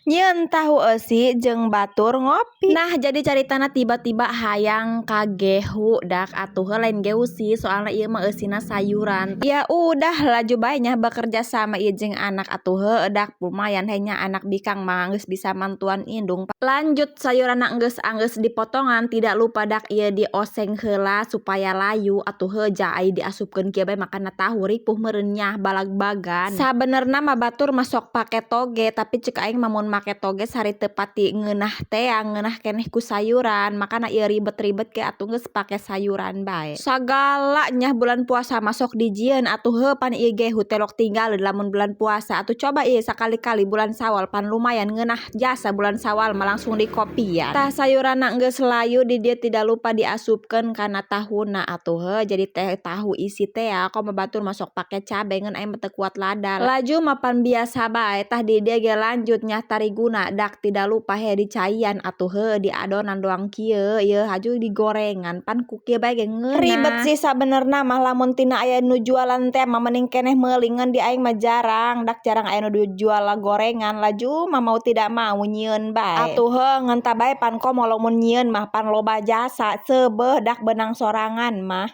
Nyieun tahu eusi jeung batur ngopi. Nah, jadi caritana tiba-tiba hayang ka gehu dak atuh lain gehu sih, soalna ieu mah eusina sayuran. Ya udah, laju bae nya bekerja sama ieu jeung anak atuh, heueuh, dak lumayan he nya, anak bikang mah geus bisa mantuan indung. Lanjut, sayuranna geus anggeus dipotongan, tidak lupa dak ieu dioseng heula supaya layu atuh. Heuh, ja ai diasupkeun kieu bae makana tahu ripuh meureun nya, balagbagan. Sabenerna mah batur mah sok pake toge, tapi ceuk aing mah mun make toge sari teu pati ngeunah tea, ngeunah keneh ku sayuran, makana ieu ribet-ribet ge atuh geus pake sayuran bae. Sagala nya bulan puasa mah sok dijieun atuh. Heuh, pan ieu gehu teh lok tinggal lamun bulan puasa atuh. Coba ieu sakali-kali bulan Sawal, pan lumayan ngeunah jasa bulan Sawal mah langsung dikopian. Tah, sayuranna geus layu, di dieu tidak lupa diasupkeun kana tahuna atuh. Heuh, jadi teh tahu isi tea. Komo batur mah sok pake cabe, ngan aing mah teu kuat lada. Laju mah pan biasa bae. Tah, di dieu ge lanjut nya tariguna dak tidak lupa he dicaian atuh. Heuh, di adonan doang kieu ieu, haju digorengan, pan ku kieu bae ge ngeunah. Ribet sih sabenerna mah. Lamun tina aya nu jualan teh mah mending keneh meuli, ngan di aing mah jarang dak, jarang aya nu jual gorengan. Laju mah mau tidak mau nyieun bae atuh. Heuh, ngan tah bae pan komo lamun nyieun mah pan loba jasa seubeuh dak, beunang sorangan mah.